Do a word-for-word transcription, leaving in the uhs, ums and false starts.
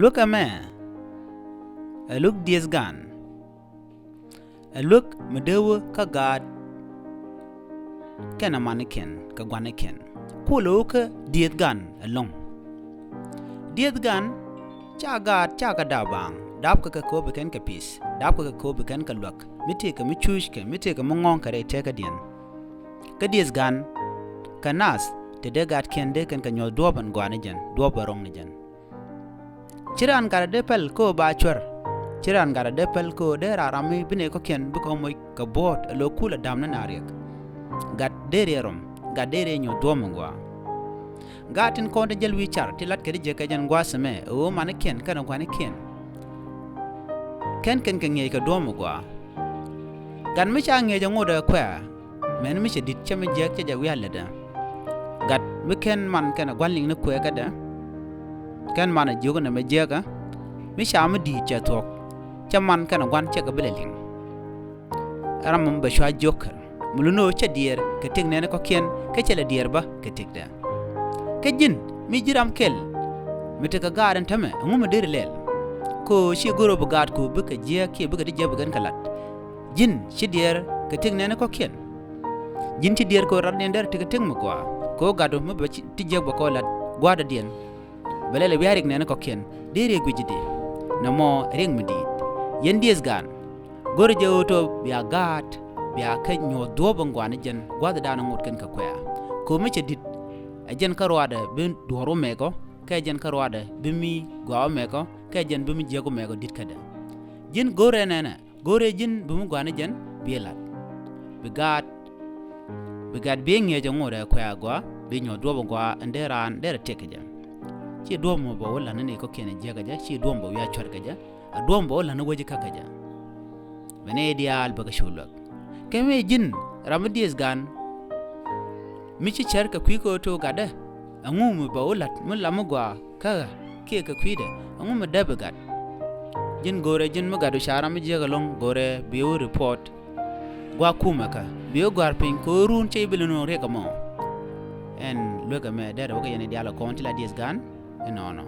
Luäk ɛmɛ ɛ luäk dieth gan. Ɛ luäk mi dee wä kä gaat kɛnɛ manikiɛn kɛ guanikiɛn. Kulɛ wä kä dieth gan ɛlɔ̱ŋ. Dieth gan ca gaat ca kɛ dap baaŋ, dap kɛ kɛ ko̱o̱p kɛn kɛ pi̱th, dap kɛ kɛ ko̱o̱p kɛn kɛ luäk mi tëëkɛ mi cuuckɛ, mi tëëkɛ mi ŋɔ̱ɔ̱ŋkɛ rɛy tëkädiɛn. Kä dieth gan kɛ nath te dee gaatkiɛn dee kɛn kɛ nyuɔ̱th duɔ̱ɔ̱p ɛn gɔaa ni jɛn, duɔ̱ɔ̱p ɛ rɔ̱ŋ ni jɛn. Ci raan gat a dee päl kä ɣöö ba cuɛr. Ci raan gat a dee päl kä ɣöö dee raan ram mi bi nɛy kɔ̱kiɛn bikɛ moc kɛ buɔ̱ɔ̱t ɛ lo̱o̱ kulɛ da̱m ni na riɛk. Gat dee riɛ rɔm, gat dee riɛ nyuɔ̱th duɔ̱ɔ̱p mi gɔaa. Gat tin kɔn te jäl wi̱i̱ car ti lat kɛ ti jek kɛ jɛn gua̱a̱th ɛmɛ ɛ ɣöö manikiɛn kɛnɛ gua̱nikiɛn kɛn kɛn kɛ ŋiɛc kɛ duɔ̱ɔ̱p mi gɔaa. Gat mi ca ŋiɛc ɛ ŋot ɛ kuɛ̈ɛ̈, mɛn mi cɛ di̱t cä mi jiäk cä jɛ wi̱i̱ a lätdä. Gat mi kɛn man kɛnɛ gua̱n liŋ ni kuɛɛkädɛ, kɛn man ɛ jiök nɛmɛ jiäkä, mi ca mi di̱i̱t cɛ thuɔ̱k, cä man kɛnɛ gua̱n cɛ kɛ bi lɛ liŋ. Ram mi bɛ cua jiök kär mi lun ɣöö cɛ diɛɛr kɛ tëk nɛɛni kɔ̱kiɛn kä cɛ lɛ diɛɛr bä kɛ tëkdɛ. Kä ji̱n mi ji̱ ram kɛl mi tekɛ gaat ɛn täämɛ, ɛŋu mi deri lɛl? Kɛ ɣöö ci go̱r ɣöö bi gaatku bikɛ jiääk kiɛ bikɛ ti jiäk bi kɛn kɛ la̱t. Ji̱n ci diɛɛr kɛ tëk nɛɛni kɔ̱kiɛn. Ji̱n ci diɛɛr kɛ ɣöö ratniɛn derɛ tekɛ tëk mi gɔaa, kɛ ɣöö gatdu mi bɛ ti jiäk bɛ kɔn la̱t gua̱a̱thdɔ̱diɛn. Bɛ lɛl ɛ wi̱i̱ a riɛk nɛɛni kɔ̱kiɛn deri ɛ guic ji̱ di. Nɔmɔ ɛ riɛk mi di̱i̱t. Yɛn dieth gan, go̱rɛ jɛ ɣöö tɔ bia gaat bia kɛ nyuɔ̱th duɔ̱ɔ̱p in gɔaa ni jɛn gua̱thdan in ŋot kɛn kɛ kuɛ̈ɛ̈. Kɛ ɣöö mi cɛ di̱t, ɛ jɛn kä ruaadɛ bi duɔ̱ɔ̱r wä mɛk ɔ, kɛ jɛn kä ruaadɛ bi mi gɔaa wä mɛk ɔ, kɛ jɛn bi mi jiäk wä mɛk ɔ di̱t kädɛ. Ji̱n go̱rɛ nɛnɛ, go̱rɛ ji̱n bi mi gɔaa ni jɛn bi la̱t. Bi gaat, bi gat bi ŋiɛc ɛ ŋot ɛ kuɛ̈ɛ̈ gɔaa, bi nyuɔ̱th duɔ̱ɔ̱p ɛ gɔaa in dee raan derɛ tëk kɛ jɛ. Ci duɔ̱ɔ̱p mɔ bɛ wä la̱t ni nɛy kɔ̱kiɛn ɛ jiäk kɛ jɛ, ci duɔ̱ɔ̱p bɛ wi̱i̱ a cuɛr kɛ jɛ, a duɔ̱ɔ̱p bɛ wä la̱t ni wec kä kɛ jɛ. Bɛ nɛy diaal bɛ kɛ cu luäk. Kɛ mi ji̱n ram mi dieth gan mi ci cär kɛ kui̱ kɛ ɣöö to̱o̱ gatdä, ɛŋu mi bɛ wä la̱t mi lam mi gɔaa kä ɣä kiɛ kɛ kui̱dɛ, ɛŋu mi däpi gat? Ji̱n go̱rɛ ji̱n mi gatdu ca ram mi jiäk ɛlɔ̱ŋ, go̱rɛ bi wä report gua̱a̱k kumɛ kä bi wä gɔ̱a̱r piny kɛ ɣöö ruun cä ji̱ bi lɛ nööŋ riɛk ɛmɔ. Ɛn luek ɛmɛ derɛ wä kɛ yɛn i̱ diaal ɛ kɔn ti la dieth gan. Ɛnɔnɔ.